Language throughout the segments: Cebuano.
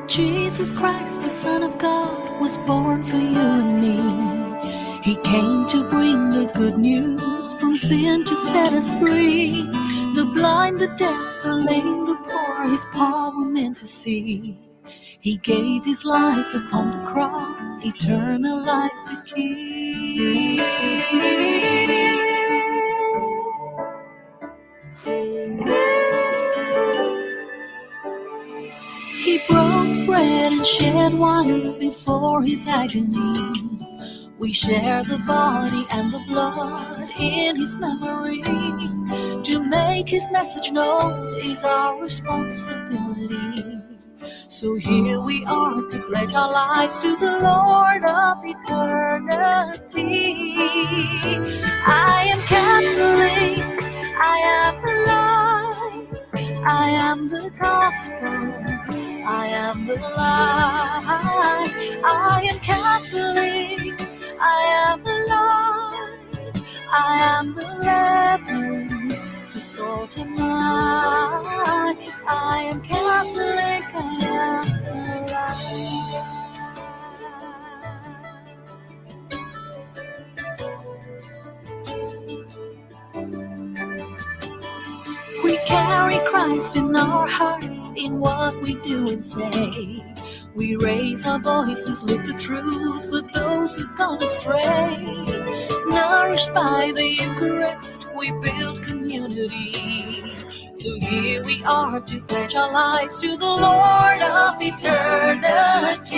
Jesus Christ, the Son of God, was born for you and me. He came to bring the good news, from sin to set us free. The blind, the deaf, the lame, the poor, his power meant to see. He gave his life upon the cross, eternal life to keep. He broke bread and shed wine before his agony. We share the body and the blood in his memory. To make his message known is our responsibility. So here we are to pledge our lives to the Lord of eternity. I am Catholic, I am alive, I am the gospel, I am the light. I am Catholic, I am alive, I am the leaven, the salt and light. I am Catholic, I am alive. We carry Christ in our hearts, in what we do and say. We raise our voices with the truth for those who've gone astray. Nourished by the Eucharist, we build community. So here we are to pledge our lives to the Lord of eternity.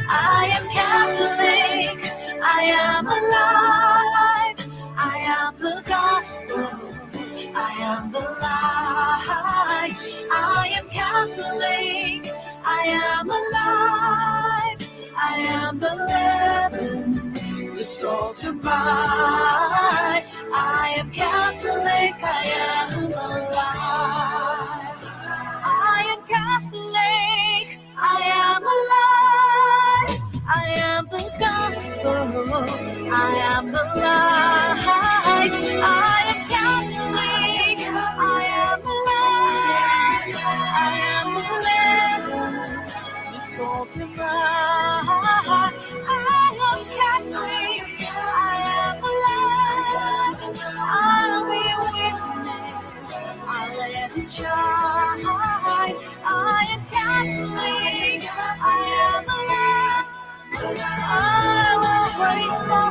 I am Catholic, I am alive, I am the gospel, I am the light. I am Catholic, I am alive, I am the leaven, the salt of life. I am Catholic, I am alive. I am Catholic, I am alive. I am the gospel, I am the light. I am Catholic, I am alive. I am the leaven, the salt of life. I am Catholic, I am alive. I'll be a witness, I'll let it shine. I am Catholic, I am alive. I will praise the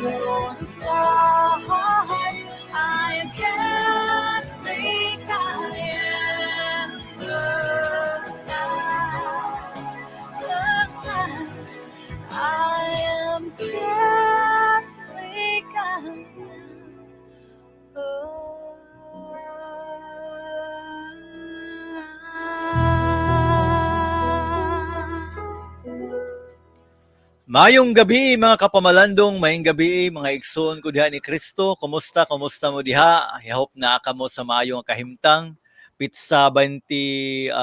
Lord of life. I am Catholic, I am alive. I am Catholic, I am alive. Maayong gabi, mga kapamalandong, maayong gabi, mga igsoon ko diha ni Kristo. Kumusta, kumusta mo diha? I hope naa kamo sa maayong kahimtang. Petsa 28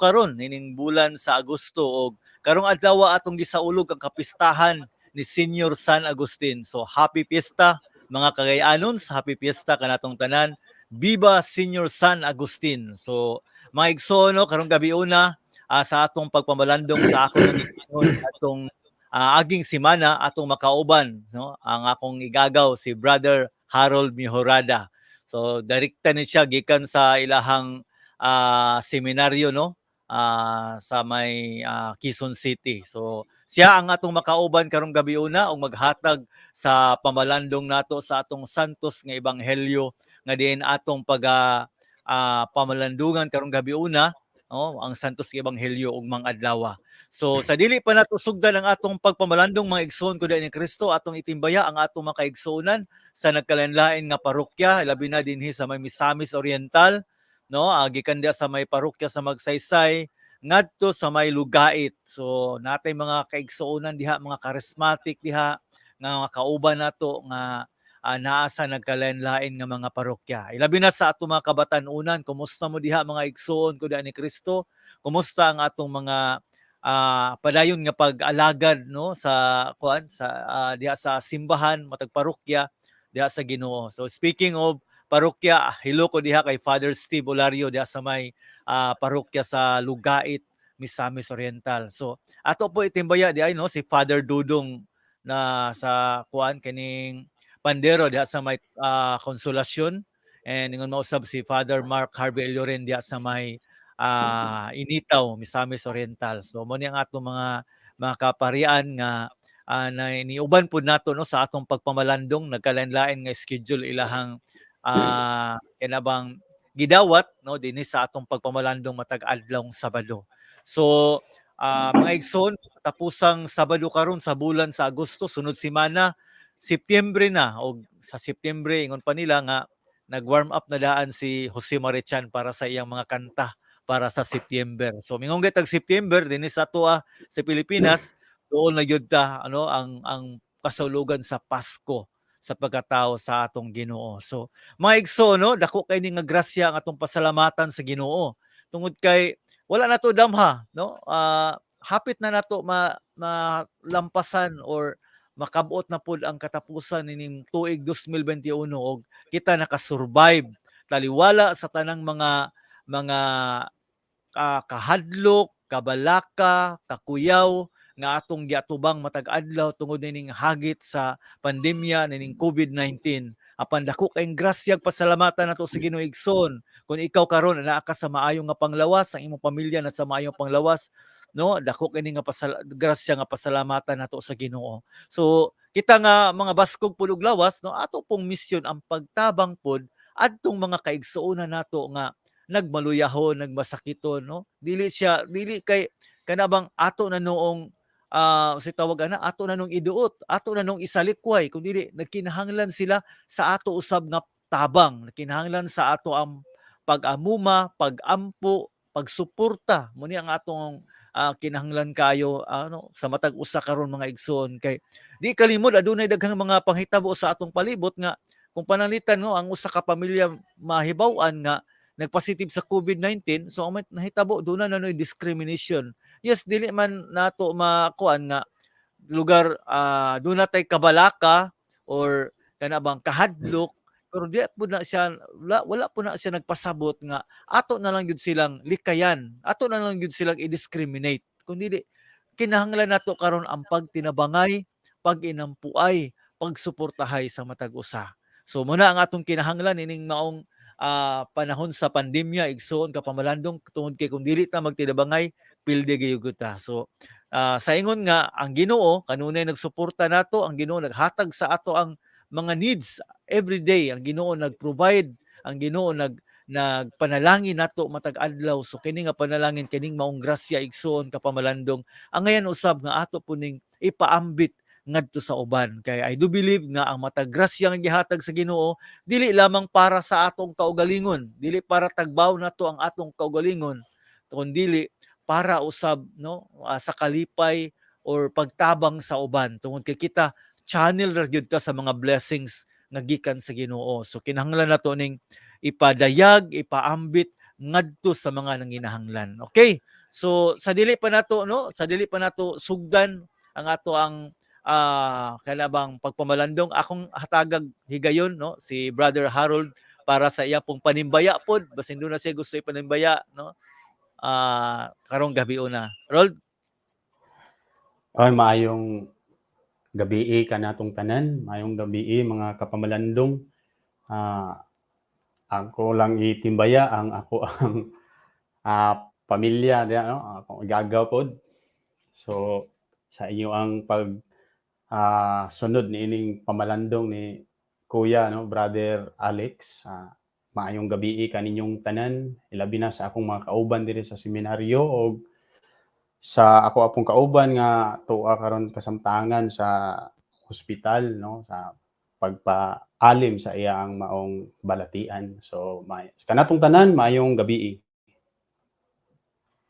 karon nining bulan sa Agosto og karong adlaw atong gisaulog ang kapistahan ni Senior San Agustin. So happy fiesta, mga Kagayanons, happy fiesta kanatong tanan. Viva Senior San Agustin. So mga igsoon, no, karong gabi una sa atong pagpamalandong sa akong nangignon atong aging semana, atong makauban, no, ang akong igagaw, si Brother Harold Mejorada. So direkta ni siya gikan sa ilahang seminaryo, no, sa may Quezon City. So siya ang atong makauban karong gabi una og maghatag sa pamalandong nato sa atong Santos nga Ebanghelyo nga diin atong pag pamalandungan karong gabi una, no, ang Santos nga Ebanghelyo ug mga adlaw. So sa dili pa nato sugdan ang atong pagpamalandong, mga igsoon ko ni Kristo, atong itimbaya ang atong mga kaigsuonan sa nagkalain-lain nga parokya, labi na dinhi sa may Misamis Oriental, no, gikan diha sa may parokya sa Magsaysay ngadto sa may Lugait. So natay mga kaigsuonan diha, mga charismatic diha nga mga kauban nato nga naa sa nagkalain-lain nga mga parokya. Ilabi na sa atong mga kabatan-unan, kumusta mo diha, mga igsoon ko diha ni Kristo? Kumusta ang atong mga padayon nga pag-alagad, no, sa kuan sa diha sa simbahan, matag parokya diha sa Ginoo? So speaking of parokya. Hello ko diha kay Father Steve Olario diha sa may parokya sa Lugait, Misamis Oriental. So ato po itimbaya di ay, no, si Father Dudong na sa kuan kining pandero diha sa may Konsolasyon, and ingon mausab si Father Mark Harvey Elloren diha sa may Initaw, Misamis Oriental. So mo ni ang atong mga kaparian nga na niuban pud nato, no, sa atong pagpamalandong. Nagkalain-lain nga schedule ilahang kinabang gidawat, no, dinhi sa atong pagpamalandong matag adlawng Sabado. So mga igsoon, tapusang Sabado karon sa bulan sa Agosto, sunod semana Setyembre na, og sa Setyembre ingon pa nila nga nag-warm up na daan si Jose Mari Chan para sa iyang mga kanta para sa September. So mingon tag September dinhi sa atoa sa Pilipinas, doon na gyud ta ano ang kasulugan sa Pasko sa pagkatao sa atong Ginoo. So mga igsoon, no, dako kay ni nga grasya ang atong pasalamatan sa Ginoo tungod kay wala na to damha, no? Hapit na nato malampasan or makabot na pud ang katapusan nining tuig 2021 og kita nakasurvive taliwala sa tanang mga kahadlok, kabalaka, kakuyaw nga atong giatubang matag adlaw tungod nining hagit sa pandemya nining COVID-19. Apan dako kayong grasya, pasalamatan nato sa Ginoo, igsoon. Kung ikaw karon naa ka sa maayo nga panglawas, ang imong pamilya na sa maayong panglawas, no, dako kini nga grasya nga pasalamatan nato sa Ginoo. So kita nga mga baskog pud og lawas, no, ato pong misyon ang pagtabang pod adtong mga kaigsuonan nato nga nagmaluyahon, nagmasakiton, no. Dili siya dili kay kana bang ato na noong si tawag ana, ato na nung iduot, ato na nung isalikway, kun dili nagkinahanglan sila sa ato usab nga tabang, nagkinahanglan sa ato ang pag-amuma, pag-ampo, pagsuporta. Mo ni ang atong kinahanglan kayo ano sa matag usa karon, mga igsoon, kay di kalimod adunay daghang mga panghitabo sa atong palibot nga kung pananglitan, no, ang usa ka pamilya mahibaw-an nga nagpositive sa COVID-19, so ang nahitabo doon na noy discrimination. Yes, dili man nato makuan nga lugar doon na tay kabalaka or kana bang kahadlok, pero di po na siya wala po na siya nagpasabot nga ato na lang gyud silang likayan, ato na lang gyud silang i-discriminate, kundi di kinahanglan nato karon ang pagtinabangay, pag-inampuay, pagsuportahay sa matag usa. So muna ang atong kinahanglan ining maong panahon sa pandemya, igsoon kapamalandong, tungod kay kung dili ta magtinabangay, pildi gyud ta. So sa ingon nga ang Ginoo kanunay nagsuporta nato, ang Ginoo naghatag sa ato ang mga needs every day, ang Ginoo nag-provide, ang Ginoo nagpanalangin nato matag adlaw. So kini nga panalangin, kining maong grasya, igsoon kapamalandong, ang ngayon usab nga ato po ning ipaambit ngadto sa uban, kay I do believe nga ang matag grasya nga gihatag sa Ginoo dili lamang para sa atong kaugalingon, dili para tagbaw nato ang atong kaugalingon, kundi para usab, no, sa kalipay or pagtabang sa uban, tungod kay kita channel ra gyud ta sa mga blessings nga gikan sa Ginoo. So kinahanglan nato ning ipadayag, ipaambit ngadto sa mga nanginahanglan. Okay, so sa dili pa nato, no, sa dili pa nato sugdan ang ato ang kanabang pagpamalandong, akong hatagag higayon, no, si Brother Harold para sa iya pong panimbaya pod, basin doon na siya gusto ipanimbaya, no, karong gabi una. Harold. Ay, maayong gabi kanatong tanan, maayong gabi mga kapamalandong. Ako lang itimbaya ang ako ang pamilya diya, no? Akong igagaw pod. So sa inyo ang pag sunod ni ining pamalandong ni Kuya, no, Brother Alex, maayong gabi kaninyong tanan, ilabi na sa akong mga kauban diri sa seminaryo og sa ako apong kauban nga tuwa karon kasamtangan sa ospital, no, sa pagpaalim sa iyang maong balatian. So may kanatong tanan, maayong gabi.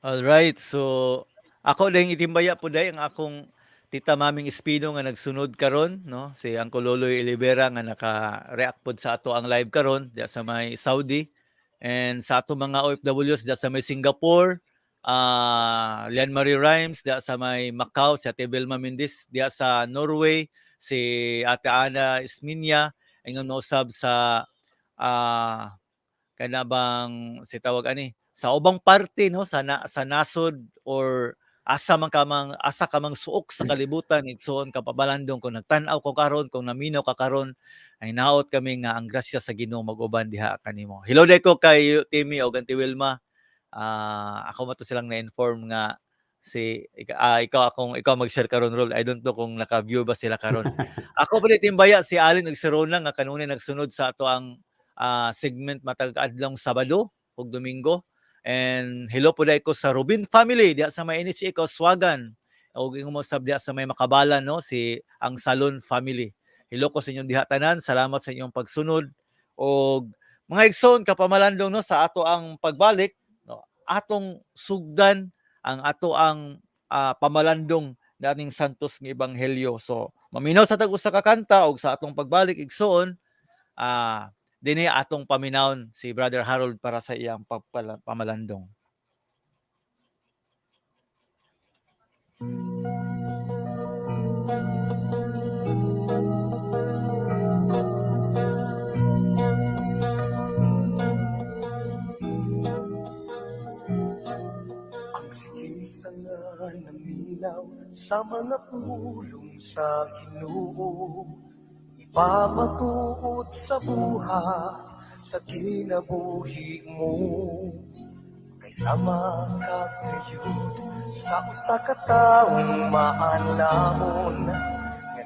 All right. So ako din itimbaya po day ang akong tita Maming Espino nga nagsunod karon, no, si Uncle Loloy Olivera nga naka-react pod sa ato ang live karon diya sa may Saudi, and sa ato mga OFWs diya sa may Singapore, Lian Marie Rhymes diya sa may Macau, si Ate Belma Mendez diya sa Norway, si Ate Ana Isminia, ingon usab sa Kana bang si tawag ani sa ubang parte, no, sa nasod or asa ka mang suok sa kalibutan, igsoon kapamalandong, kung nagtan-aw ko karon, kung naminaw ka karon, ay naot kami nga ang grasya sa Ginoo mag-uban diha kanimo. Hello day ko kay Timmy og Auntie Wilma. Ako man to silang na-inform nga si ikaw akong ikaw mag-share karon rol. I don't know kung naka-view ba sila karon. Ako pa timbaya si Allen ug si Rona nga kanunay nagsunod sa ato ang segment matag adlong Sabado ug Domingo. And hello po ko sa Rubin family diha sa may NHA Kauswagan ug ingon mo sab diha sa may Makabalan, no, si ang Salon family. Hello ko sa inyong diha tanan. Salamat sa inyong pagsunod. Og mga igsoon kapamalandong, no, sa ato ang pagbalik, no, atong sugdan ang ato ang pamalandong nating Santos nga Ebanghelyo. So maminaw sa tag usa ka kanta og sa atong pagbalik, igsoon, dinhi atong paminawon si Brother Harold para sa iyang pamalandong. Ang sikisa nga naminaw sa mga pulong sa Ginoo, ipamatuod sa buhat sa kinabuhi mo. Kay sama kagayud sa usa ka taong maalamon nga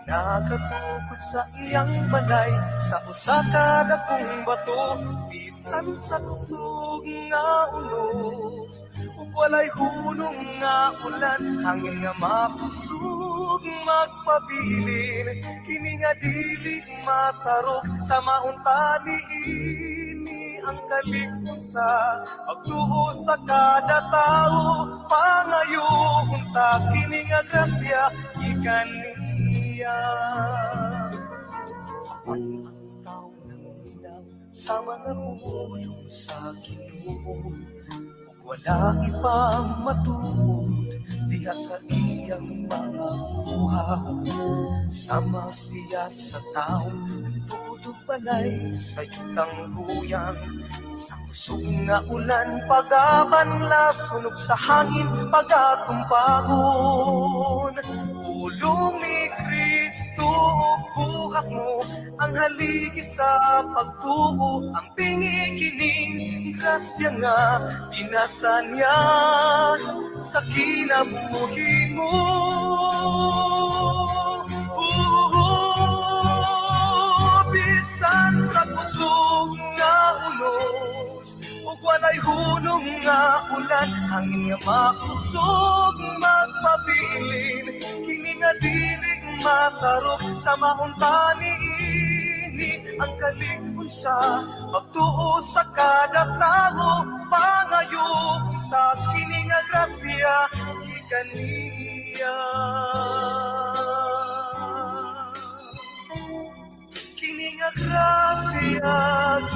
nakatukod sa iyang balay sa usa ka dakong bato, bisan sa kusog nga unos ug walay hunong nga ulan, hangin nga makusog magpabilin, kini nga dili matarok sa maunta niini ang kalig-on sa pagtuo sa kada tawo. Pangayo unta kini nga grasya gikan niya. Apan ang tawo nangilaw sa mga pulong sa Ginoo ug wala ipamatuod diha sa iyang mga buhat, sama siya sa taong nagtukod balay sa yutang huyang. Sa kusog nga ulan pagabanla, sunog sa hangin pagatumpagon. Pulong ni Kristo ug buhat mo ang haligi sa pagtuo, ang bingi kining grasya nga ginasa niya sa kinabuhi mo. Oo, bisan sa kusog nga unos ug walay hunong nga ulan, hangin nga makusog magpabilin, kini nga dili matarok sa maunta niini ang kalig-on sa pagtuo sa kada tawo. Pangayo ta kini nga grasya gikan niya. Kini nga grasya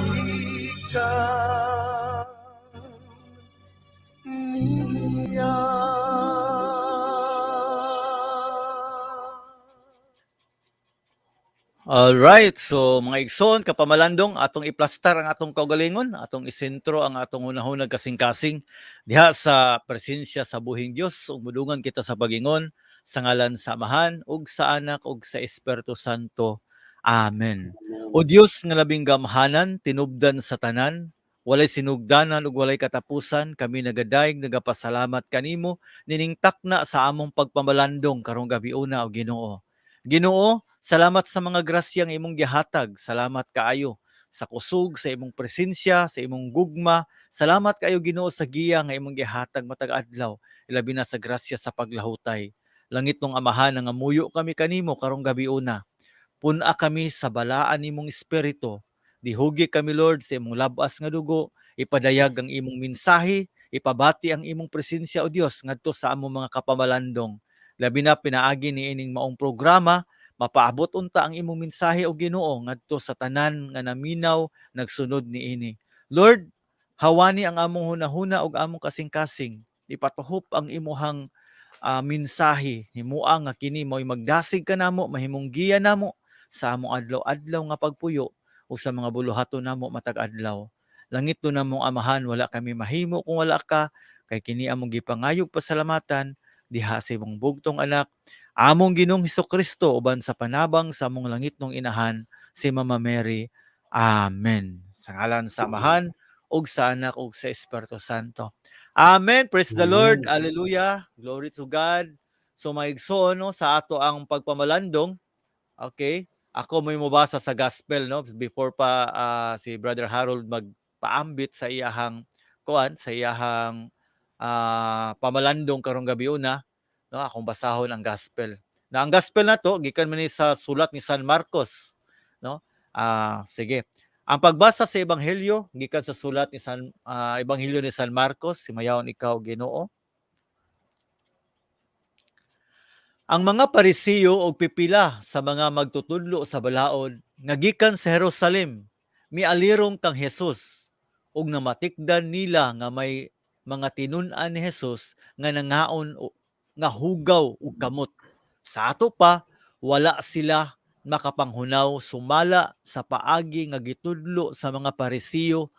gikan niya. All right. So mga igsoon kapamalandong, atong iplastar ang atong kaugalingon, atong isentro ang atong hunahunag kasing-kasing diha sa presensya sa buhing Dios ug mudungan kita sa pagingon sa ngalan sa Amahan ug sa Anak ug sa Espiritu Santo. Amen. O Dios nga labing gamhanan, tinubdan sa tanan, walay sinugdanan ug walay katapusan, kami nagadayeg nagapasalamat kanimo nining takna sa among pagpamalandong karong gabiuna, o Ginoo. Ginoo, salamat sa mga grasyang imong gihatag. Salamat kaayo sa kusog, sa imong presensya, sa imong gugma. Salamat kaayo, Ginoo, sa giya nga imong gihatag matag adlaw, ilabi na sa grasya sa paglahutay. Langit nong Amahan, nangamuyo kami kanimo karong gabiuna. Pun-a kami sa balaan nimong espiritu. Dihugi kami, Lord, sa imong labas nga dugo. Ipadayag ang imong mensahe, ipabati ang imong presensya, o Dios, ngadto sa among mga kapamalandong. Labi na pinaagi ni ining maong programa, mapaabot unta ang imong mensahe, o Ginoo, ngadto sa tanan nga naminaw nagsunod niini. Lord, hawani ang among hunahuna ug among kasing-kasing. Ipatuhop ang imuhang mensahe. Himua nga kini mao'y magdasig kanamo, mahimong giya namo sa among adlaw-adlaw nga pagpuyo. ug sa mga buluhaton namo matag adlaw. Langit namong Amahan, wala kami mahimo kung wala ka, kay kini among gipangayog pasalamatan diha sa imong bugtong anak, among Ginoong Hesukristo, uban sa panabang sa among langitnong inahan si Mama Mary. Amen. Sa ngalan sa Amahan ug sa Anak ug sa Espiritu Santo. Amen. Praise the Lord. Amen. Hallelujah. Glory to God. So mga igsoon, no, sa ato ang pagpamalandong, okay? Ako mo'y mobasa sa gospel, no, before pa si Brother Harold magpaambit sa iyahang kuan, sa iyahang pamalandong karong gabi una, no, akong basahon ang gospel. Na ang gospel na to gikan man ni sa sulat ni San Marcos, no? Sige. Ang pagbasa sa ebanghelyo gikan sa sulat ni San Ebanghelyo ni San Marcos, himayaon ikaw Ginoo. Ang mga Parisiyo og pipila sa mga magtutudlo sa balaod nga gikan sa Jerusalem mialirong kang Jesus ug namatikdan nila nga may mga tinun-an ni Jesus nga nangaon nga hugaw og kamot. Sa ato pa wala sila makapanghunaw sumala sa paagi nga gitudlo sa mga Parisiyo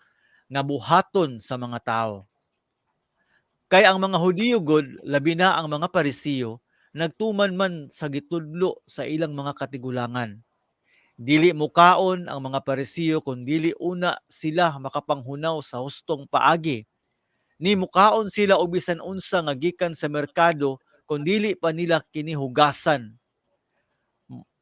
nga buhaton sa mga tawo. Kay ang mga Hudiyo gud, labi na ang mga Parisiyo, nagtuman man sa gitudlo sa ilang mga katigulangan. Dili mukaon ang mga Parisiyo kun dili una sila makapanghunaw sa hustong paagi. Ni mukaon sila og bisan unsa nga gikan sa merkado kun dili pa nila kini hugasan.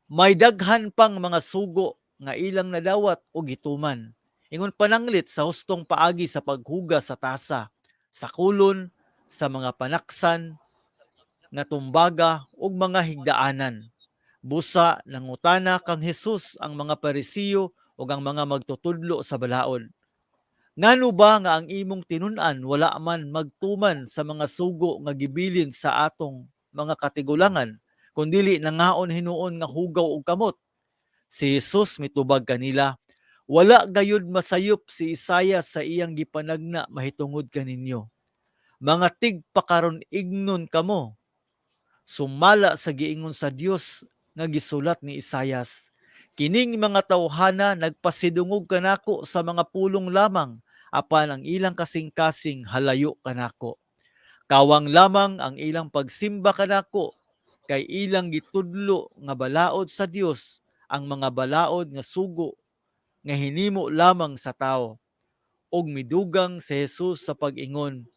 May daghan pang mga sugo nga ilang nadawat o gituman. Ingon pananglit sa hustong paagi sa paghugas sa tasa, sa kulon, sa mga panaksan, nga tumbaga ug mga higdaanan. Busa nangutana kang Hesus ang mga Parisiyo ug ang mga magtutudlo sa balaod. Ngano ba nga ang imong tinun-an wala man magtuman sa mga sugo nga gibilin sa atong mga katigulangan, kundili nangaon hinuon nga hugaw og kamot? Si Jesus mitubag kanila, wala gayud masayop si Isaias sa iyang gipanagna mahitungod kaninyo. Mga tigpakaron ignon kamo, sumala sa giingon sa Dios nga gisulat ni Isayas. Kining mga tawhana nagpasidungog kanako sa mga pulong lamang, apan ang ilang kasing-kasing halayo kanako. Kawang lamang ang ilang pagsimba kanako, kay ilang gitudlo nga balaod sa Dios ang mga balaod nga sugo nga hinimo lamang sa tawo. Og midugang si Jesus sa pag-ingon,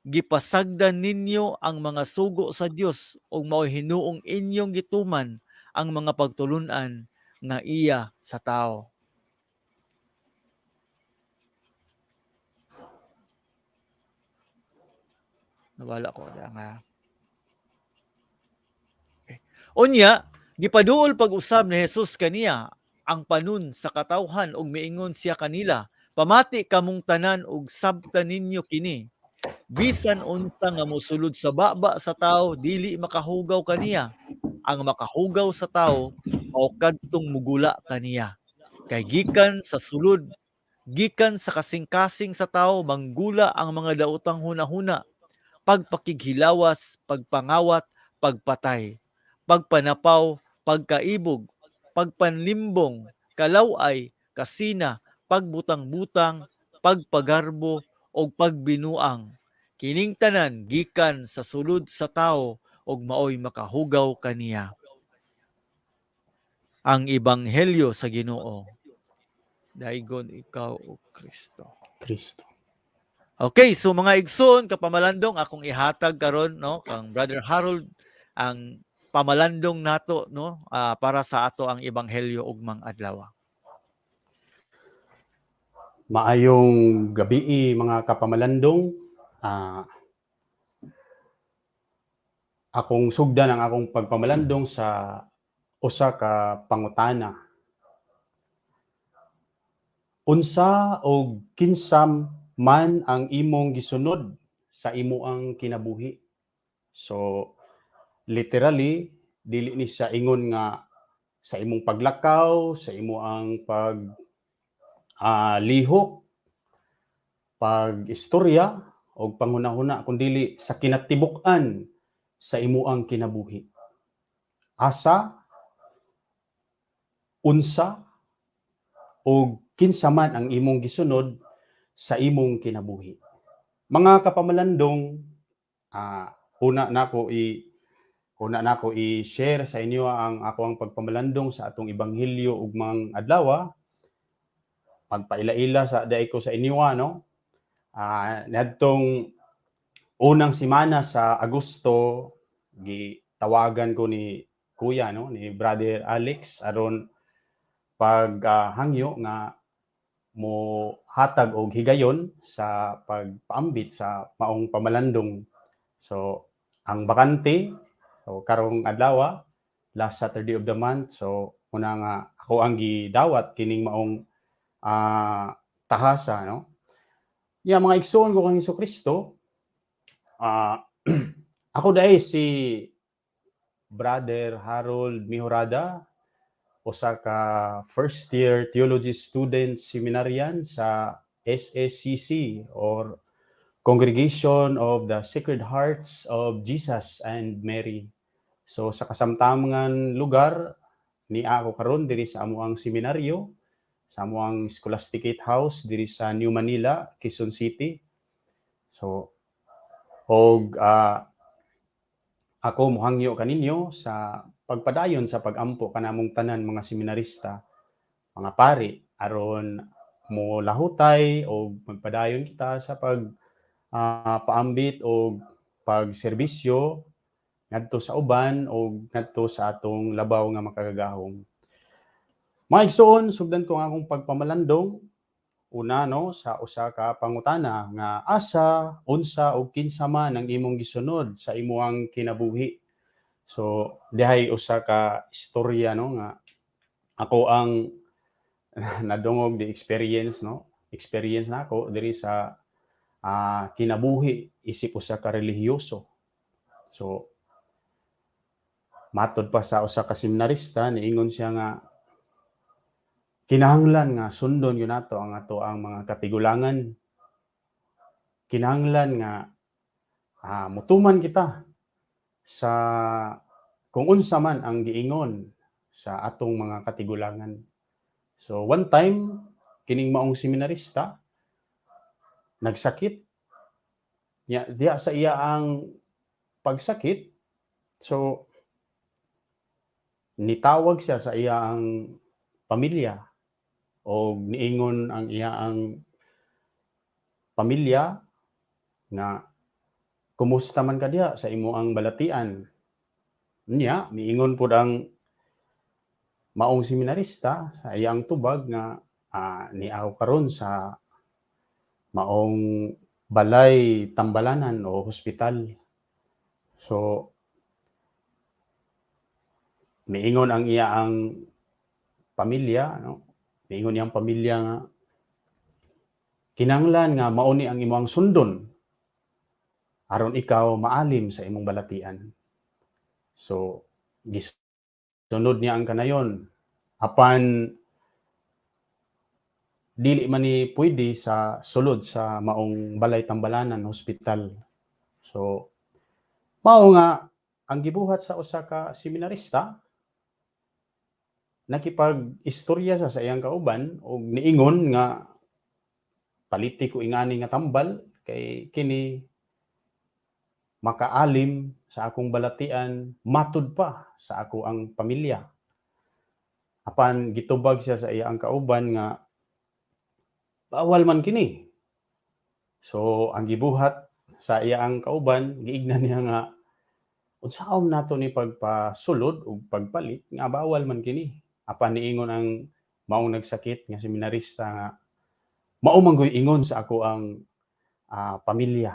gipasagdan ninyo ang mga sugo sa Dios ug mao'y hinuong inyong gituman ang mga pagtulun-an nga iya sa tawo. Nawala ko nga. Okay. Unya, gipaduol pag-usab ni Jesus kaniya ang panon sa katawhan ug miingon siya kanila, pamati kamong tanan ug sabta ninyo kini. Bisan unsa nga mosulod sa baba sa tawo dili makahugaw kaniya. Ang makahugaw sa tawo mao kadtong mugula kaniya. Kay gikan sa sulod, gikan sa kasing-kasing sa tawo manggula ang mga daotang hunahuna, pagpakighilawas, pagpangawat, pagpatay, pagpanapaw, pagkaibog, pagpanlimbong, kalaway, kasina, pagbutang-butang, pagpagarbo o pagbinuang. Kining tanan gikan sa sulod sa tawo ug maoy makahugaw kaniya. Ang ebanghelyo sa Ginoo. Daigon ikaw o Kristo. Kristo. Okay, so mga igsoon kapamalandong akong ihatag karon, no, kang Brother Harold ang pamalandong nato, no, para sa ato ang ebanghelyo ugmang adlaw. Maayong gabi mga kapamalandong. Akong sugdan ang akong pagpamalandong sa usa ka pangutana. Unsa og kinsa man ang imong gisunod sa imo ang kinabuhi? So literally dili ni siya ingon nga sa imong paglakaw, sa imo ang pag lihok, pag-istorya o panghunahuna, kundili sa kinatibuk-an sa imuang kinabuhi. Asa, unsa, Ug kinsa man ang imong gisunod sa imong kinabuhi? Mga kapamalandong, una nako i-share sa inyo ang ako ang pagpamalandong sa atong ebanghelyo ugmang adlaw. Pagpaila-ila sa diay ko sa inyo, no? Niadtong unang semana sa Agosto, gitawagan ko ni Kuya, no, ni Brother Alex, aron pag hangyo nga mo hatag og higayon sa pagpaambit sa maong pamalandong. So ang bakante, so karong adlaw, last Saturday of the month, so una nga ako ang gidawat kining maong tahasa, no? Ya, mga igsoon ko kang Kristo, ako diay si Brother Harold Mihorada, usa ka first year theology student seminarian sa SSCC or Congregation of the Sacred Hearts of Jesus and Mary. So sa kasamtamangan lugar ni ako karon diri sa amoang seminaryo, sa amoang Scholasticate House diri sa New Manila, Quezon City. So og ako mohangyo kaninyo sa pagpadayon sa pagampo kanamong tanan mga seminarista, mga pari, aron mo lahutay o magpadayon kita sa pag paambit o pagserbisyo ngadto sa uban o ngadto sa atong labaw nga makagagahom. Mga igsoon, sugdan ko ang akong pagpamalandong una, no, sa usa ka pangutana nga asa, unsa o kinsa man ang imong gisunod sa imuang kinabuhi. So dihay usa ka istorya, no, nga ako ang nadungog di experience, no, experience nako diri sa kinabuhi isip usa ka relihiyoso. So matod pa sa usa ka seminarista, niingon siya nga kinahanglan nga sundon gyud nato ang ato ang mga katigulangan. Kinahanglan nga mutuman kita sa kung unsa man ang giingon sa atong mga katigulangan. So one time, kining maong seminarista nagsakit. Nya diha sa iya ang pagsakit, so nitawag siya sa iya ang pamilya og niingon ang iya ang pamilya nga kumusta man ka diha sa imo ang balatian. Nya miingon pud ang maong seminarista sa iyang tubag nga niaw karon sa maong balay tambalanan o hospital. So miingon ang iya ang pamilya, no, miingon iyang pamilya nga kinahanglan nga mao ni ang imong sundon aron ikaw maalim sa imong balatian. So gisunod niya ang kanayon, apan dili man ni pwede sa sulod sa maong balay tambalanan, hospital. So mao nga ang gibuhat sa usa ka seminarista, nakipag-istorya sa iyang kauban og niingon nga paliti ko ingani nga tambal kay kini makaalim sa akong balatian matud pa sa ako ang pamilya. Apan gitubag siya sa iyang kauban nga bawal man kini. So ang gibuhat sa iyang kauban, giignan niya nga unsaon nato ni pagpasulod ug pagpalit nga bawal man kini. Apan niingon ang maong nagsakit nga seminarista nga mao man gyud ingon sa ako ang pamilya,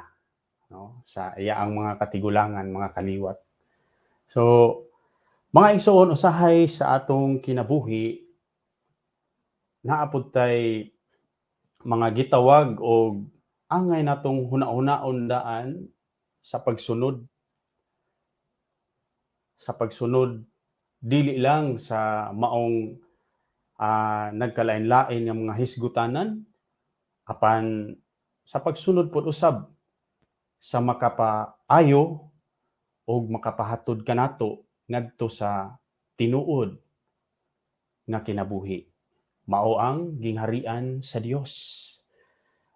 no, sa iya ang mga katigulangan, mga kaliwat. So mga igsoon, usahay sa atong kinabuhi naa pud tay mga gitawag og angay natong huna-hunaon daan sa pagsunod. Sa pagsunod dili lang sa maong nagkalain-lain nga mga hisgutanan, apan sa pagsunod pod usab sa makapaayo og makapahatod kanato ngadto sa tinuod nga kinabuhi. Mao ang gingharian sa Dios.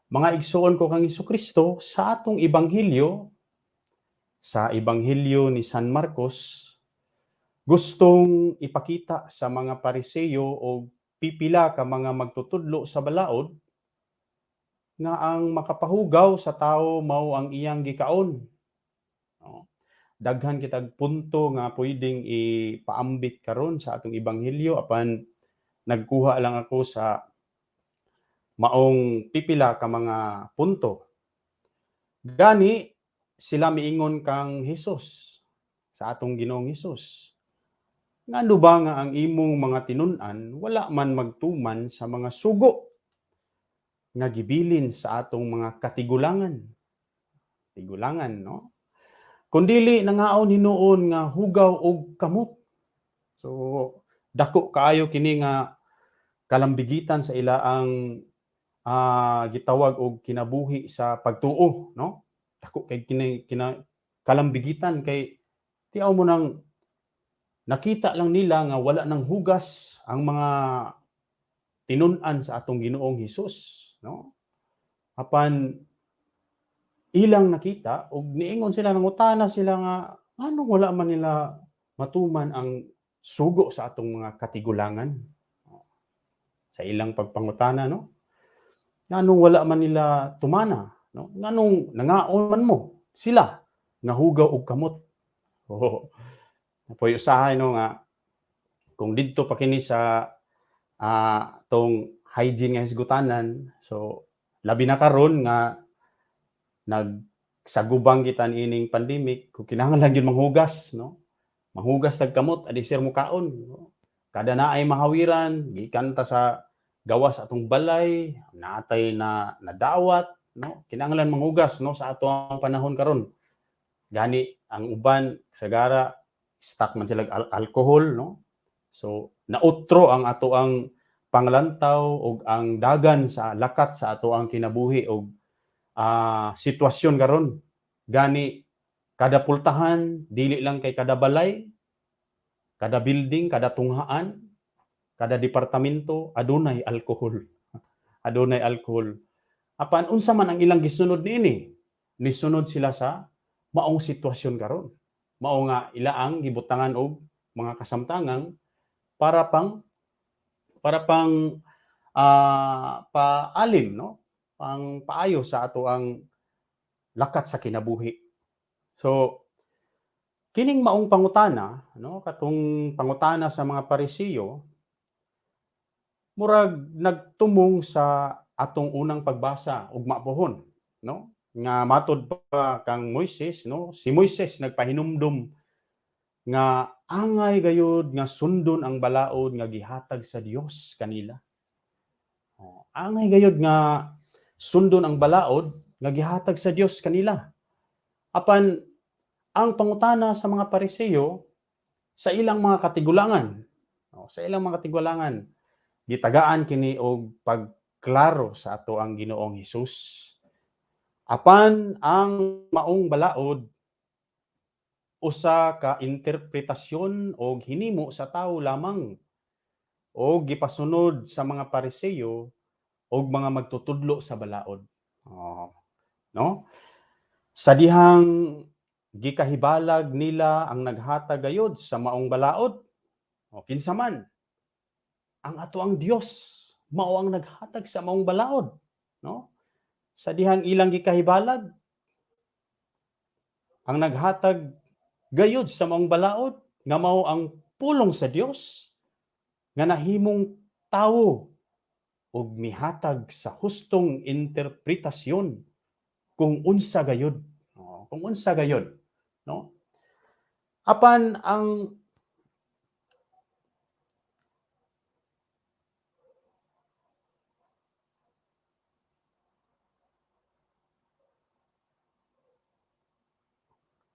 Mga igsuon ko kang Kristo, sa atong ebanghelyo, sa ebanghelyo ni San Marcos, gustong ipakita sa mga Pariseyo o pipila ka mga magtutudlo sa balaod nga ang makapahugaw sa tao mao ang iyang gikaon. No? Daghan kitag punto nga pwedeng ipaambit karon sa atong ebanghelyo, apan nagkuha lang ako sa maong pipila ka mga punto. Gani sila miingon kang Hesus, sa atong Ginoong Hesus. Ngano ba nga ang imong mga tinun-an wala man magtuman sa mga sugo nga gibilin sa atong mga katigulangan? Tigulangan, no? Kundili nangaon hinuon nga hugaw og kamot. So dako kaayo kini nga kalambigitan sa ila ang gitawag og kinabuhi sa pagtuo, no? Dako kay kini kalambigitan kay tiaw mo nang nakita lang nila nga wala nang hugas ang mga tinun-an sa atong Ginoong Hesus, no? Apan ilang nakita og niingon sila, nangutana sila nga nganong wala man nila matuman ang sugo sa atong mga katigulangan sa ilang pagpangutana, no? Nganong wala man nila tumana, no? Nganong nangaon man mo sila nga hugaw og kamot? Oh. Napoy usahay, no, nga kung didto pa kini sa tong hygiene nga hisgutanan, so labi na karon nga nagsagubang kita niining pandemic, kung kinahanglan gyud manghugas, no? Manghugas tag kamot adi sir mo kaon, no? Kada naay mahawiran gikan ta sa gawas atong balay, naatay na nadawat, no? Kinahanglan manghugas, no, sa ato ang panahon karon. Gani ang uban sagara stock man sila alcohol, no? So nautro ang ato ang panglantaw og ang dagan sa lakat sa ato ang kinabuhi og sitwasyon karon. Gani kada pultahan, dili lang kay kada balay, kada building, kada tunghaan, kada departamento adunay alcohol. Adunay alcohol. Apan unsa man ang ilang gisunod niini? Nisunod sila sa maong sitwasyon karon. Mao nga ila ang gibutangan og mga kasamtangang para pang paalim, no? Pang paayo sa ato ang lakat sa kinabuhi. So kining maong pangutana, no, katong pangutana sa mga Parisiyo, murag nagtumong sa atong unang pagbasa ugma pohon, no? Nga matod pa kang Moises, no? Si Moises nagpahinumdum nga angay gayud nga sundon ang balaod nga gihatag sa Dios kanila. Oh, angay gayud nga sundon ang balaod nga gihatag sa Dios kanila. Apan ang pangutana sa mga Pariseo sa ilang mga katigulangan, oh, sa ilang mga katigulangan gitagaan kini og pagklaro sa ato ang Ginoong Hesus. Apan ang maong balaod usa ka interpretasyon og hinimo sa tawo lamang o gipasunod sa mga Pariseo og mga magtutudlo sa balaod. Oh, no? Sa dihang gikahibalag nila ang naghatag gayod sa maong balaod, o kinsa man ang ato ang Dios mao ang naghatag sa maong balaod, no? Sa dihang ilang gikahibalag ang naghatag gayod sa maong balaod nga mao ang pulong sa Dios nga nahimong tawo ug mihatag sa hustong interpretasyon kung unsa gayod, oh, kung unsa gayod, no? Apan ang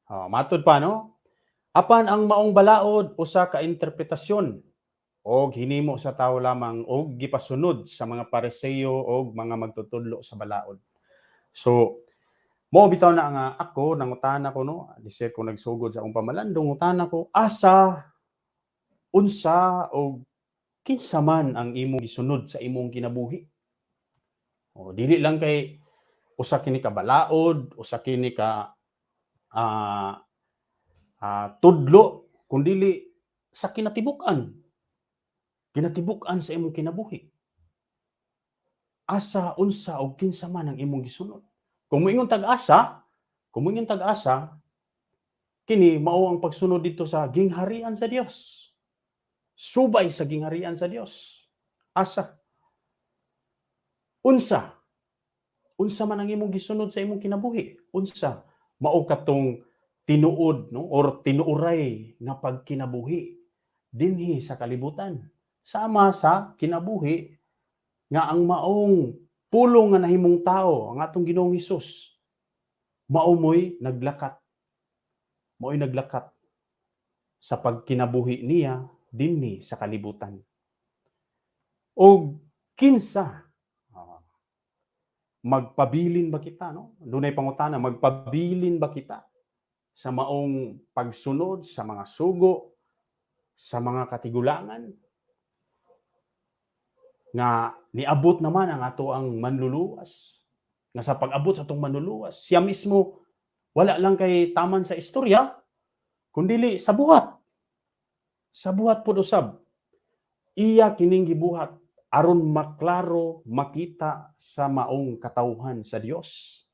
matud pa, no? Apan ang maong balaod usa ka interpretasyon og hinimo sa tawo lamang og gipasunod sa mga Pariseo og mga magtutudlo sa balaod. So mo bitaw na nga ako nangutana ko, no, disir ko nagsugod sa akong pamalandong, ngutana ko asa, unsa og Kinsa man ang imong gisunod sa imong kinabuhi? O dili lang kay usa kini ka balaod, usa kini ka tudlo, kundili sa kinatibuk-an. Kinatibuk-an sa imong kinabuhi. Asa, unsa og kinsa man ang imong gisunod? Kung moingon tag-asa, kung moingon tag-asa, kini mao ang pagsunod dito sa gingharian sa Dios. Subay sa gingharian sa Dios. Asa. Unsa. Unsa man ang imong gisunod sa imong kinabuhi? Unsa? Mao katong tinuod, no, or tinuoray nga pagkinabuhi dinhi sa kalibutan. Sama sa kinabuhi nga ang maong pulong nga nahimong tao, ang atong Ginoong Hesus, mao mo'y naglakat. Mao'y naglakat sa pagkinabuhi niya dinhi sa kalibutan. Og kinsa, magpabilin ba kita, no? Dunay pangutana, magpabilin ba kita sa maong pagsunod sa mga sugo, sa mga katigulangan nga niabot naman ang ato ang manluluwas, nga sa pag-abot sa atong manluluwas, siya mismo wala lang kay taman sa istorya, kundili sa buhat. Sa buhat pod usab iya kining gibuhat aron maklaro makita sa maong katawhan sa Dios,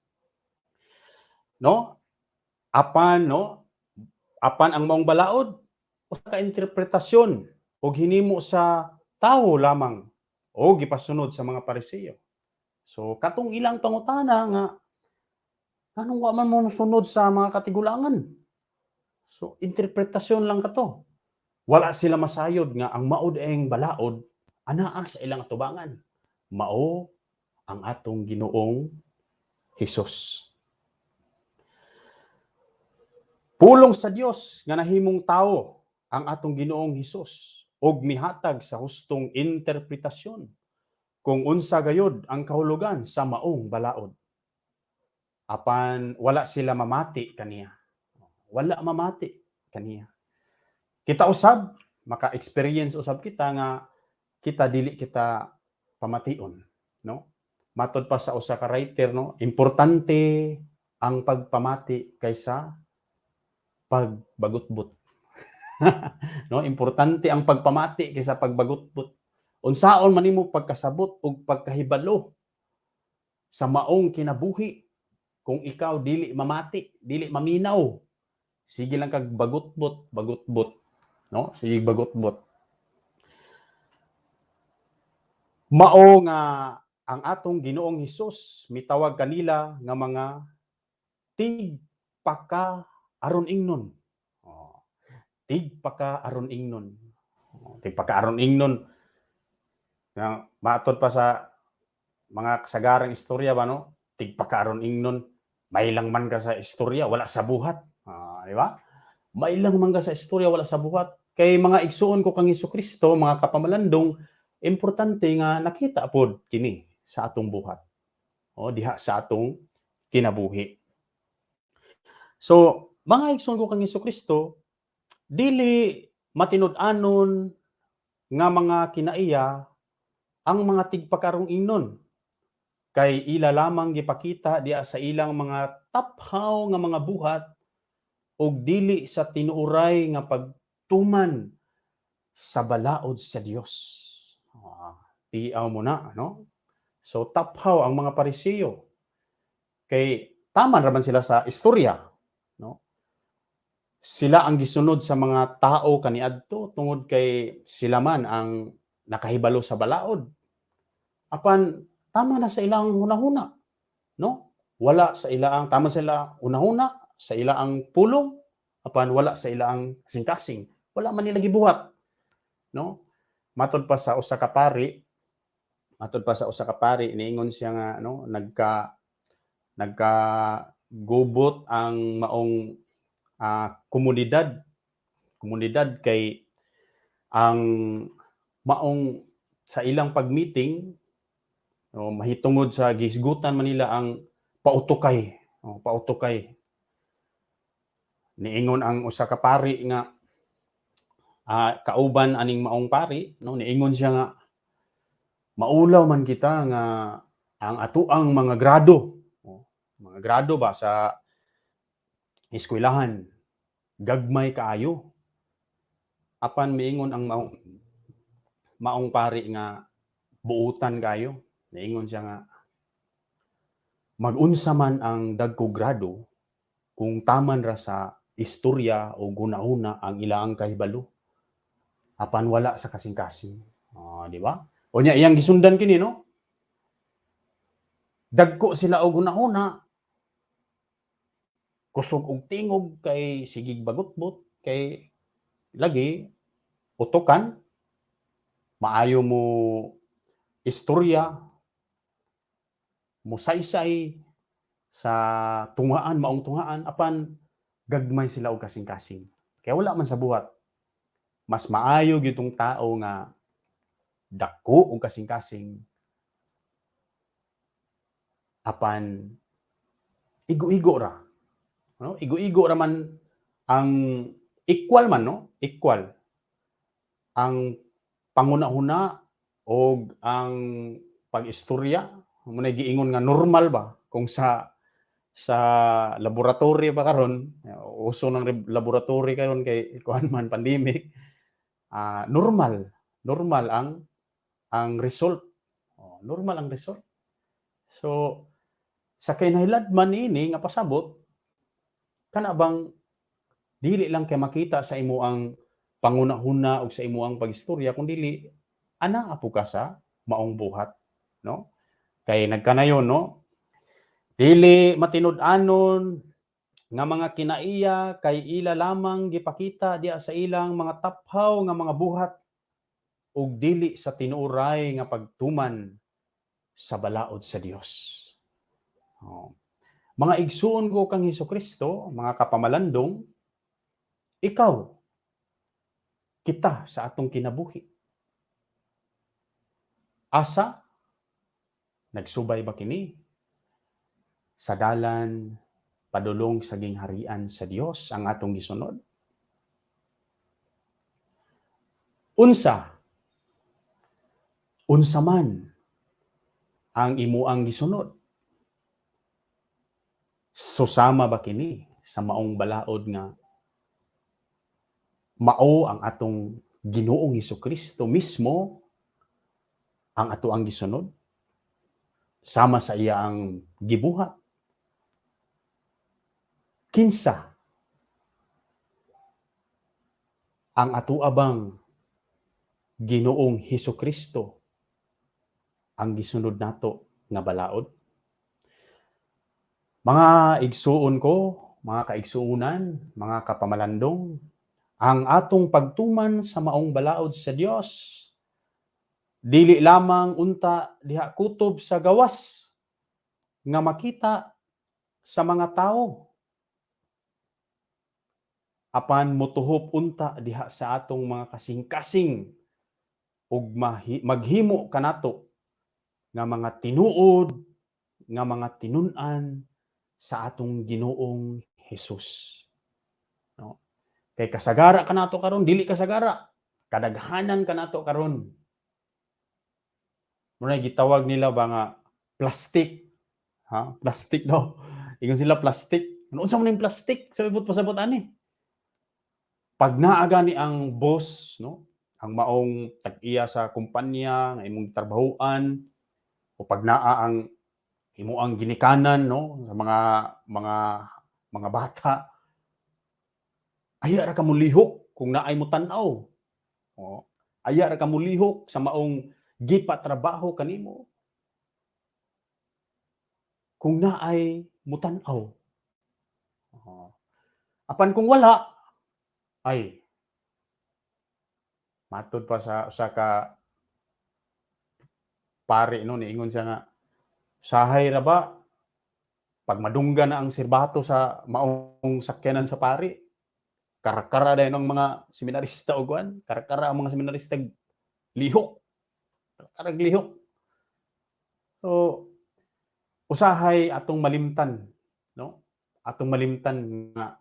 no? Apan, no, apan ang maong balaod usa ka interpretasyon og hinimo sa tawo lamang o gipasunod sa mga Pariseo. So katong ilang pangutana nga anong wa man mo sunod sa mga katigulangan. So interpretasyon lang kato. Wala sila masayod nga ang maod eng balaod anaa sa ilang atubangan. Mao ang atong Ginoong Hesus. Pulong sa Dios nga nahimong tawo ang atong Ginoong Hesus og mihatag sa hustong interpretasyon kung unsa gayod ang kahulugan sa maong balaod. Apan wala sila mamati kaniya. Wala mamati kaniya. Kita usab, maka-experience usab kita nga kita dili kita pamation, no? Matod pa sa usa ka writer, no, importante ang pagpamati kaysa pagbagutbot. No, importante ang pagpamati kaysa pagbagutbot. Unsaon man nimo pagkasabot ug pagkahibalo sa maong kinabuhi kung ikaw dili mamati, dili maminaw? Sige lang kag bagutbot, bagutbot, no? Sige bagutbot. Mao nga ang atong Ginoong Hesus mitawag kanila nga mga tigpaka aron ingnon. Oh, tigpaka aron ingnon. Oh, tigpaka aron ingnon. Nga maatod pa sa mga kasagarang istorya ba, no? Tigpaka aron ingnon. May lang man ka sa istorya, wala sa buhat. Di ba? May lang man ka sa istorya, wala sa buhat. Kay mga igsuon ko kang Kristo, mga kapamalandong, importante nga nakita pod kini sa atong buhat. O diha sa atong kinabuhi. So, mga igsuon ko kang Kristo, dili matinud-anon nga mga kinaiya ang mga tigpakarong ingnon. Kay ila lamang gipakita diha sa ilang mga taphaw nga mga buhat og dili sa tinuoray nga pagtuman sa balaod sa Dios. Tiaw mo na, no? So taphaw ang mga Pariseo. Kay tama ra man sila sa istorya, no? Sila ang gisunod sa mga tao kaniadto tungod kay sila man ang nakahibalo sa balaod. Apan tama na sa ilang hunahuna, no? Wala sa ilang tama sila hunahuna, sa ilang pulong, apan wala sa ilang kasing-kasing. Wala man nila gibuhat, no? Matod pa sa usa ka pari, matod pa sa usa ka pari, niingon siya nga, no, nagka nagka gubot ang maong komunidad kay ang maong sa ilang pag-meeting, no, mahitungod sa gihisgutan man nila ang pautukay, oh, pautukay. Niingon ang usa ka pari nga Kauban aning maong pari, no, niingon siya nga maulaw man kita nga ang atuang mga grado, no, mga grado ba sa eskwelahan, gagmay kaayo. Apan miingon ang maong pari nga buutan kayo. Niingon siya nga mag-unsa man ang dagko grado kung taman ra sa istorya o gunahuna ang ilaang kahibalo, apan wala sa kasing-kasing. Ah, di ba? O nya iyang gisundan kini, no? Dagko sila og hunahuna, kusog og tingog kay sigig bagutbot, kay lagi utokan, maayo mo istorya, musaysay sa tungaan, maong tungaan, apan gagmay sila og kasing-kasing. Kaya wala man sa buhat. Mas maayo gyud tong tao nga dako og kasing-kasing apan igo-igo ra. No? Igo-igo ra man ang equal man, no? Equal. Ang panguna-huna og ang pag-istorya, mo na giingon nga normal ba kung sa laboratory ba karon, uso ng laboratory karon kay kuan man, pandemic, normal normal ang result. Oh, normal ang result. So sa kinahiladman niini nga pasabot kana bang dili lang kay makita sa imo ang pangunahuna og sa imo ang pagistorya, kun dili anaa po ka sa maong buhat, no? Kay nagkanayon, no, dili matinud-anon nga mga kinaiya kay ila lamang gipakita diha sa ilang mga taphaw nga mga buhat ug dili sa tinuoray nga pagtuman sa balaod sa Dios. Oh. Mga igsuon ko kang Hesukristo, mga kapamalandong, ikaw, kita sa atong kinabuhi. Asa? Nagsubay ba kini sa dalan padulong sa gingharian sa Dios ang atong gisunod? Unsa? Unsa man ang imuang gisunod? Susama ba kini sa maong balaod nga mao ang atong Ginoong Hesukristo mismo ang ato ang gisunod? Sama sa iya ang gibuhat? Kinsa ang ato abang Ginoong Hesukristo ang gisunod nato nga balaod? Mga igsuon ko, mga kaigsuonan, mga kapamalandong, ang atong pagtuman sa maong balaod sa Dios dili lamang unta diha kutob sa gawas nga makita sa mga tawo, apan motuhop unta diha sa atong mga kasing-kasing ug maghimo kanato nga mga tinuod nga mga tinun-an sa atong Ginoong Hesus. No? Kay kasagara kanato karon, dili kasagara, kadaghanan kanato karon. Muna gitawag nila ba nga plastic. Ha? Plastic daw. Ingon sila plastic. Ano, unsa man yung plastic? Sa ibot pasabot ani. Pag naa gani ang boss, no? Ang maong tag-iya sa kumpanya nga imong trabahuan, o pag naa ang imo ang ginikanan, no, sa mga bata, aya ra ka molihok kung naay mo tan-aw. O, aya ra ka molihok sa maong gipatrabaho kanimo kung naay mutan-aw. O, apan kung wala, ay matud pa sa usa ka pari, no, niingon siya nga sahay ra ba pag madungga na ang sirbato sa maong sakyanan sa pari, karakara dayon ang mga seminarista og kuan, karakara ang mga seminarista, lihok, karag lihok. So usahay atong malimtan, no, atong malimtan nga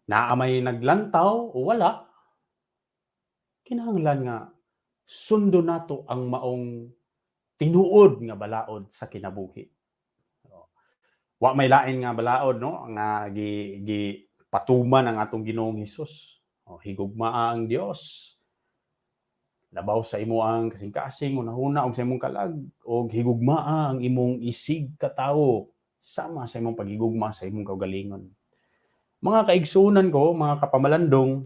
Naa may naglantaw o wala, kinahanglan nga sundon nato ang maong tinuod nga balaod sa kinabuhi. Wa may lain nga balaod, no, nga gi gi patuman ang atong Ginoong Hesus. O, higugmaa ang Dios labaw sa imo ang kasing-kasing, hunahuna ug sa imong kalag, ug higugmaa ang imong isig katawo sama sa imong paghigugma sa imong kaugalingon. Mga kaigsuonan ko, mga kapamalandong,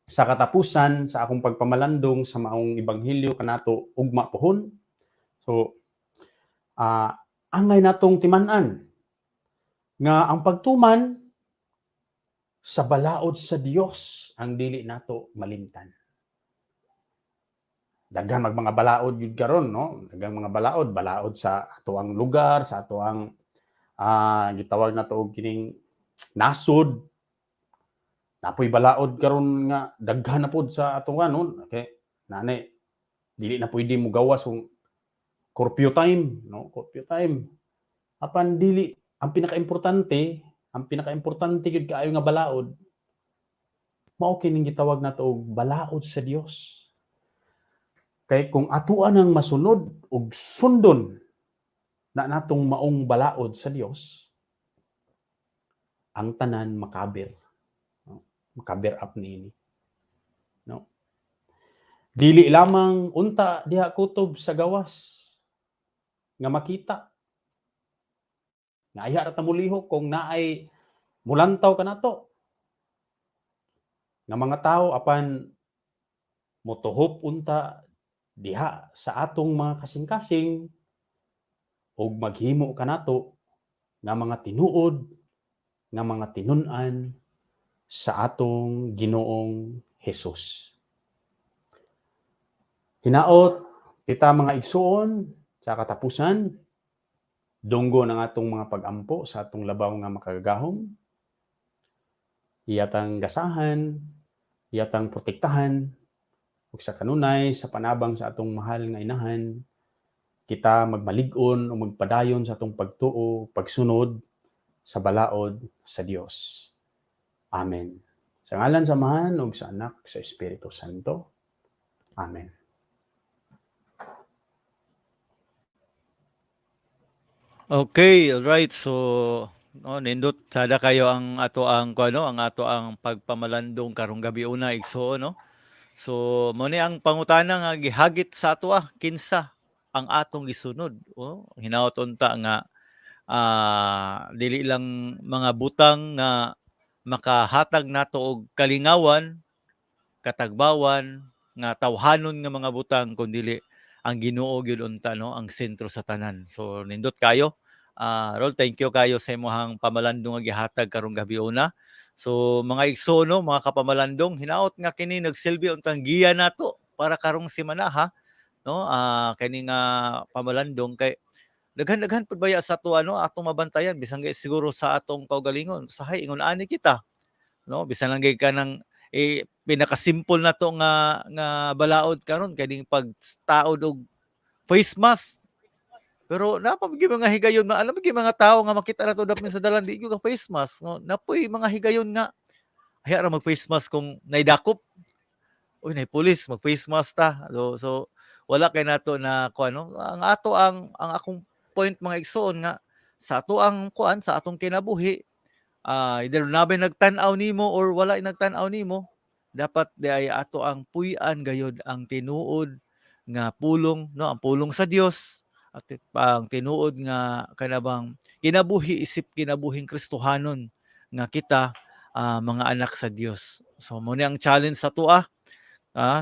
sa katapusan sa akong pagpamalandong sa maong ebanghelyo kanato ugma pohon. So angay natong timan-an nga ang pagtuman sa balaod sa Dios ang dili nato malimtan. Daghan mag mga balaod gyud karon, no? Daghang mga balaod, balaod sa atoang lugar, sa atoang gitawag nato og kining nasod. Napoy balaod karon nga daghan na pod sa atong ano, okay. Nani dili na pwede mo gawas kung curfew time, no? Curfew time. Apan dili ang pinakaimportante gyud kaayo nga balaod mao kining gitawag nato og balaod sa Dios. Kay kung atoa nang masunod og sundon na natong maong balaod sa Dios, ang tanan makabir. No? Makabir up niini. No? Dili lamang unta diha kutob sa gawas nga makita. Nga ayha ra ta molihok kung naay mulantaw kanato nga mga tao, apan motuhop unta diha sa atong mga kasing-kasing ug maghimo kanato nga mga tinuod nga mga tinun-an sa atong Ginoong Hesus. Hinaot kita, mga igsuon, sa katapusan, dunggo ng atong mga pagampo sa atong labaw nga makagagahom. Iyatang gasahan, iyatang protektahan, ug sa kanunay sa panabang sa atong mahal nga inahan, kita magmalig-on o magpadayon sa atong pagtuo, pagsunod sa balaod sa Dios. Amen. Sa ngalan sa Amahan ug sa Anak, sa Espiritu Santo. Amen. Okay, all right. So, no, nindot sada kayo ang ato ang kuno, ang ato ang pagpamalandong karong gabi una, igsuon, no. So, mo ni ang pangutana nga gihagit sa ato, kinsa ang atong gisunod, oh? Hinaot unta nga dili lang mga butang nga makahatag nato og kalingawan, katagbawan, nga tawhanon nga mga butang, kundili ang Ginoo gyud unta, no, ang sentro sa tanan. So nindot kayo. Rol, thank you kayo sa imong pamalandong nga gihatag karong gabi una. So mga igsoon, no, mga kapamalandong, hinaot nga kini nagsilbi untang giya nato para karong semana, ha, no? Kini nga pamalandong kay daghan-daghan pud baya sa ato, ano, atong mabantayan bisan gay siguro sa atong kaugalingon. Usahay ingon ani kita, no? Bisan lang gay kanang eh, pinakasimple na to nga nga balaod karon, kaning pagtaod og face mask. Pero naa pa gyud mga higayon na alam gyud mga tawo nga makita na to dapit sa dalan, di gyud ka face mask, no? Napoy mga higayon nga aya ra mag face mask kung naidakop. Uy, nay pulis, mag face mask ta. So wala kay nato na kuan, no? Ang ato ang akong point, mga igsoon, nga sa ato ang kuan sa atong kinabuhi, either naa bay nagtan-aw nimo or wala nagtan-aw nimo, dapat di ay ato ang puy-an gayod ang tinuod nga pulong, no, ang pulong sa Dios at ang tinuod nga kanabang kinabuhi isip kinabuhing Kristohanon nga kita, mga anak sa Dios. So mo ni ang challenge sa atoa,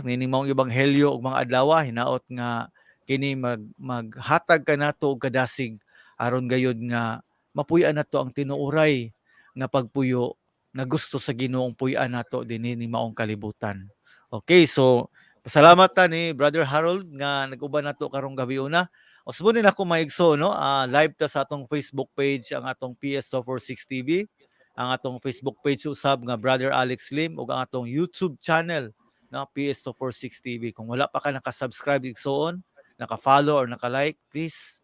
nining maong ebanghelyo ug mga adlaw, hinaot nga kini maghatag kanato og kadasig aron gayod nga mapuy-an nato ang tinuoray nga pagpuyo nga gusto sa Ginoong puy-an nato dinhi ni maong kalibutan. Okay, so pasalamat ta ni Brother Harold nga nag-uban nato karong gabi una. Usbon din ako, mga igsoon, no? Live ta sa atong Facebook page, ang atong PS246 TV, ang atong Facebook page usab nga Brother Alex Lim, ug ang atong YouTube channel na PS246 TV. Kung wala pa ka naka-subscribe, igsoon, naka-follow or naka-like, please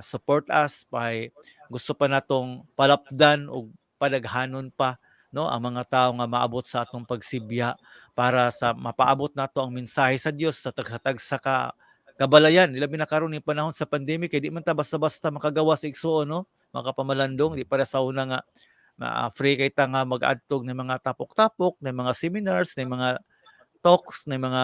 support us by gusto pa natong palapdan og padaghanon pa. no, ang mga tao nga maabot sa atong pagsibya para sa mapaabot nato ang mensahe sa Dios sa tagsa-tagsa ka kabalayan, labi na karon ning panahon sa pandemic kay di man ta basta-basta makagawas, igsuon, no, mga kapamalandong. Di para sa una nga free kay ta nga mag-adtog ng mga tapok-tapok, ng mga seminars, ng mga talks, ng mga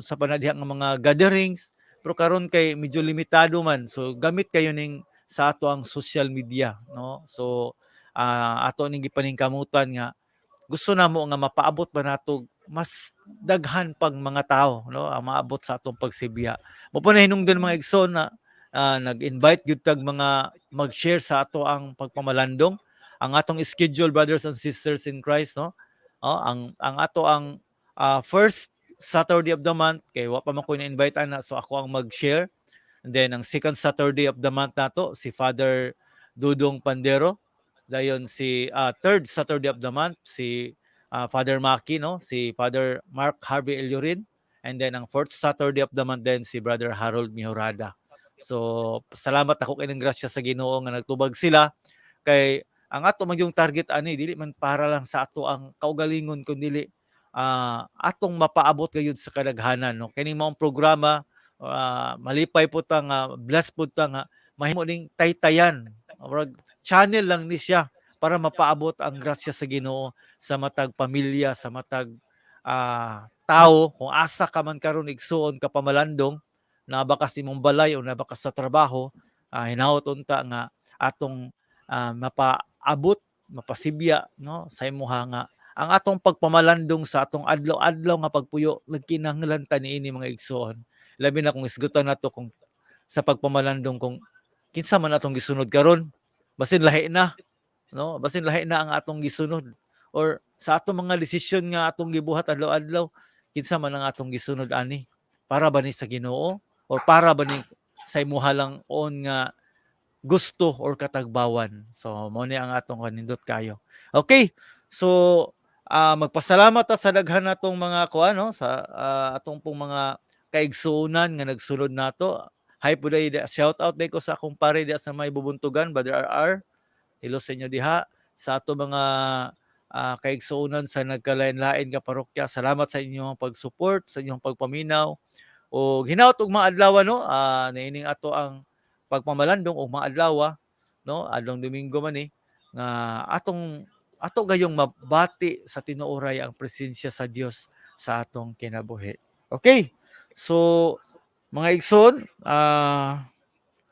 sa panadiha nga mga gatherings. Pero karon kay medyo limitado man, so gamit kayo ning sa ato ang social media, no? So ato ning gipaningkamutan nga gusto namo nga mapaabot ba nato mas daghan pang mga tao, no, ang maabot sa atong pagsibya. Mao po na hinungdan, mga igsoon, na nag-invite gyud tag mga mag-share sa ato ang pagpamalandong. Ang atong schedule, brothers and sisters in Christ, no? Oh, ang ato ang first Saturday of the month, kay wa pa man ko na-invite ana, so ako ang mag-share. And then ang second Saturday of the month nato si Father Dudong Pandero. Dayon si third Saturday of the month si Father Maki, no, si Father Mark Harvey Eliorin. And then ang fourth Saturday of the month din si Brother Harold Mihorada. So salamat ako kay ng grasya sa Ginoo nga nagtubag sila, kay ang ato man yung target ani dili man para lang sa ato ang kaugalingon kundi atong mapaabot gayud sa kadaghanan, no? Kining maong programa, malipay po ta nga blessed po ta nga mahimo ning taytayan, murag channel lang ni siya para mapaabot ang grasya sa Ginoo sa matag pamilya, sa matag tao, kung asa ka man karon, igsuon, kapamalandong, naa ba ka sa imong balay o naa ba ka sa trabaho, hinaot unta nga atong mapaabot, mapasibya, no, sa imuha nga ang atong pagpamalandong sa atong adlaw-adlaw nga pagpuyo. Nagkinahanglan ta niini, mga igsuon, labi na kung isgutan nato kung sa pagpamalandong kung kinsa man atong gisunod karon. Basin lahi na, no? Basin lahi na ang atong gisunod or sa atong mga desisyon nga atong gibuhat adlaw-adlaw, kinsa man ang atong gisunod ani? Para ba ni sa Ginoo or para ba ni sa imuha lang on nga gusto or katagbawan? So mao ni ang atong kanindot kayo. Okay, so magpasalamat ta sa daghan natong mga kuan, no, sa atong pong mga kaigsuonan nga nagsunod nato. Hi po day, shout out day ko sa akong pare diha sa may Bubuntugan, Brother RR. Hello sa inyo diha. Sa ato mga kaigsuonan sa nagkalain-lain nga parokya, salamat sa inyong pag-support, sa inyong pagpaminaw. O hinaot og mga adlaw, no, niining ato ang pagpamalandong og mga adlaw, no, adlong Domingo man ni nga atong ato gayong mabati sa tinuoray ang presensya sa Dios sa atong kinabuhi. Okay. So mga igsoon,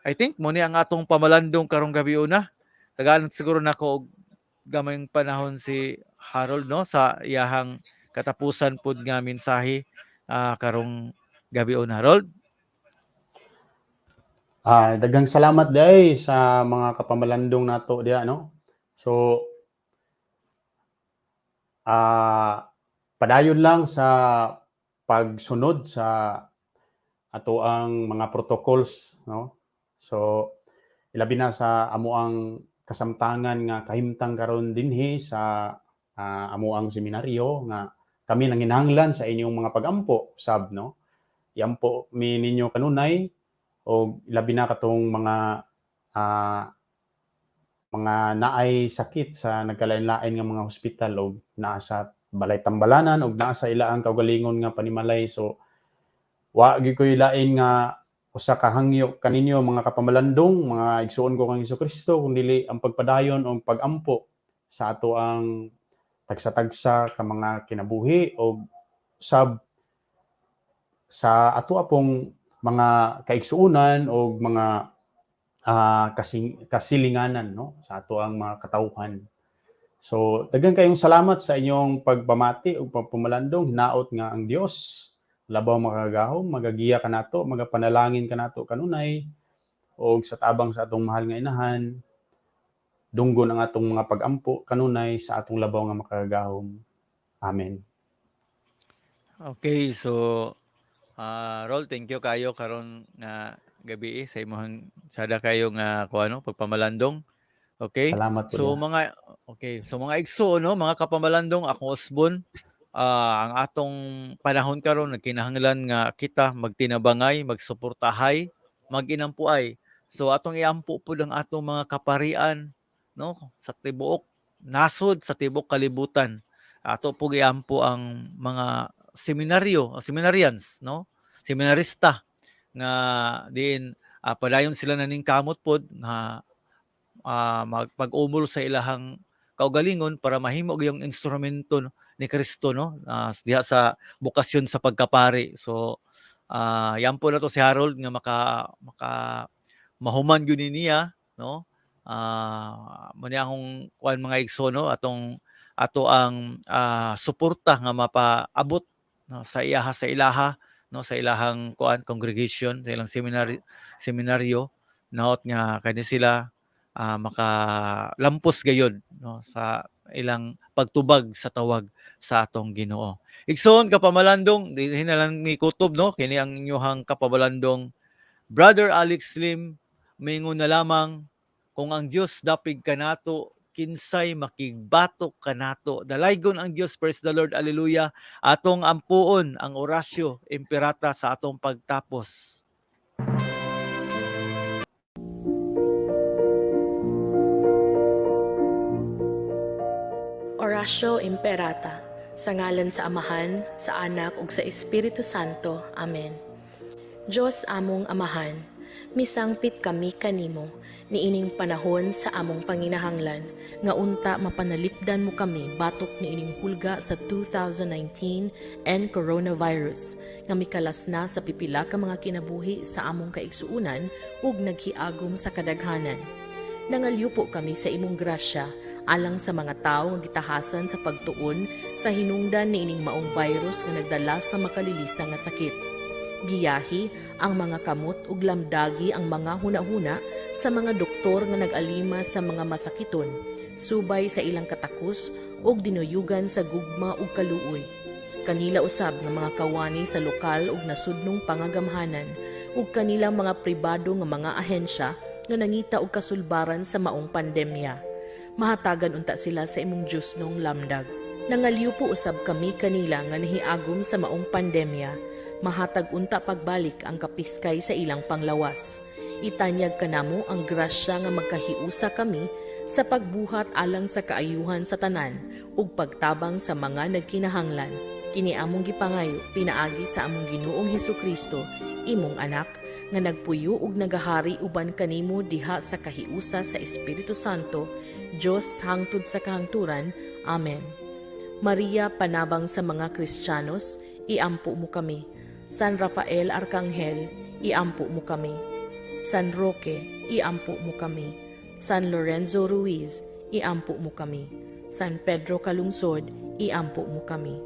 I think mo ni ang atong pamalandong karong gabi una. Tagaan siguro nako og gamayng panahon si Harold, no, sa iyahang katapusan pud nga mensahe karong gabi una, Harold. Daghang salamat day sa mga kapamalandong nato diha, no. So padayon lang sa pagsunod sa ato ang mga protocols, no. So ilabi na sa amo ang kasamtangan nga kahimtang karon dinhi sa amo ang seminaryo nga kami nanginahanglan sa inyong mga pagampo sab, no. Iampo mi ninyo kanunay og labi na katong mga naay sakit sa nagkalain-lain nga mga hospital og naa sa balay tambalanan og naa sa ilaang kaugalingon nga panimalay. So wa gyud koy lain nga usa ka hangyo kaninyo, mga kapamalandong, mga igsuon ko kang Hesukristo, kung dili ang pagpadayon o pagampo sa ato ang tagsa-tagsa ka mga kinabuhi og sab sa ato apong mga kaigsuonan og mga kasilinganan, no, sa ato ang mga katawhan. So daghan kayong salamat sa inyong pagpamati ug pagpamalandong. Hinaot nga ang Dios labaw makagagahom magagiya kanato, magapanalangin kanato kanunay og sa tabang sa atong mahal nga inahan, dunggon ang atong mga pagampo kanunay sa atong labaw nga makagagahom. Amen. Okay, so Rol, thank you kayo karon nga gabi sa imong sada kayo nga kuano pagpamalandong. Okay? Salamat po So diha. Mga okay, so mga igsoon, no, mga kapamalandong, akong usbon, ang atong panahon karon nagkinahanglan nga kita magtinabangay, magsuportahay, maginampuay. So atong iampo pud ang atong mga kaparian, no, sa tibuok nasod, sa tibok kalibutan. Ato po giampo ang mga seminaryo, seminarians, no? Seminarista nga diin padayon sila naningkamot pod nga magpag-umol sa ilahang kaugalingon para mahimo gyud instrumento, no, ni Kristo, no, diha sa bokasyon sa pagkapari. So iampo nato si Harold nga maka maka mahuman gyud ni niya, no. Mo ni akong kuan, mga igsoon, no, atong ato ang suporta nga mapaabot, no, sa iyaha, sa ilaha, no, sa ilahang kuan, congregation, sa ilang seminary, seminaryo, naot nga kani sila makalampos gayod, no, sa ilang pagtubag sa tawag sa atong Ginoo. Igsoon kapamalandong, dinhi na lang ni kutob, no, kini ang inyong kapamalandong Brother Alex Lim, mingon na lamang, kung ang Dios dapig kanato, kinsay makigbatok kanato? Dalaygon ang Dios. Praise the Lord, hallelujah. Atong ampuon ang Oratio Imperata sa atong pagtapos. Oratio Imperata. Sa ngalan sa Amahan, sa Anak ug sa Espiritu Santo. Amen. Dios among Amahan, misangpit kami kanimo niining panahon sa among panginahanglan nga unta mapanalipdan mo kami batok niining hulga sa 2019 and coronavirus nga mikalas na sa pipila ka mga kinabuhi sa among kaigsuonan ug naghiagom sa kadaghanan. Nangalyupo kami sa imong grasya alang sa mga tawo nga gitahasan sa pagtuon sa hinungdan niining maong virus nga nagdala sa makalilisa nga sakit. Giyahi ang mga kamot ug lamdagi ang mga hunahuna sa mga doktor nga nag-alima sa mga masakiton, subay sa ilang katakos ug dinuyugan sa gugma ug kaluoy. Kanila usab nga mga kawani sa lokal ug nasudnong pangagamhanan ug kanilang mga pribado nga mga ahensya nga nangita og kasulbaran sa maong pandemya. Mahatagan unta sila sa imong Diyosnong lamdag. Nangalyupo usab kami kanila nga nahiagom sa maong pandemya. Mahatag unta pagbalik ang kapiskay sa ilang panglawas. Itanyag kanamo ang grasya nga magkahiusa kami sa pagbuhat alang sa kaayuhan sa tanan ug pagtabang sa mga nagkinahanglan. Kini among gipangayo pinaagi sa among Ginoong Hesukristo, imong anak, nga nagpuyo ug nagahari uban kanimo diha sa kahiusa sa Espiritu Santo, Dios hangtod sa kahangturan. Amen. Maria, panabang sa mga Kristiyanos, iampo mo kami. San Rafael Arkanghel, iampo mo kami. San Roque, iampo mo kami. San Lorenzo Ruiz, iampo mo kami. San Pedro Calungsod, iampo mo kami.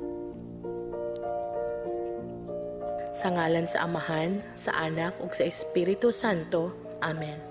Sa ngalan sa Amahan, sa Anak ug sa Espiritu Santo. Amen.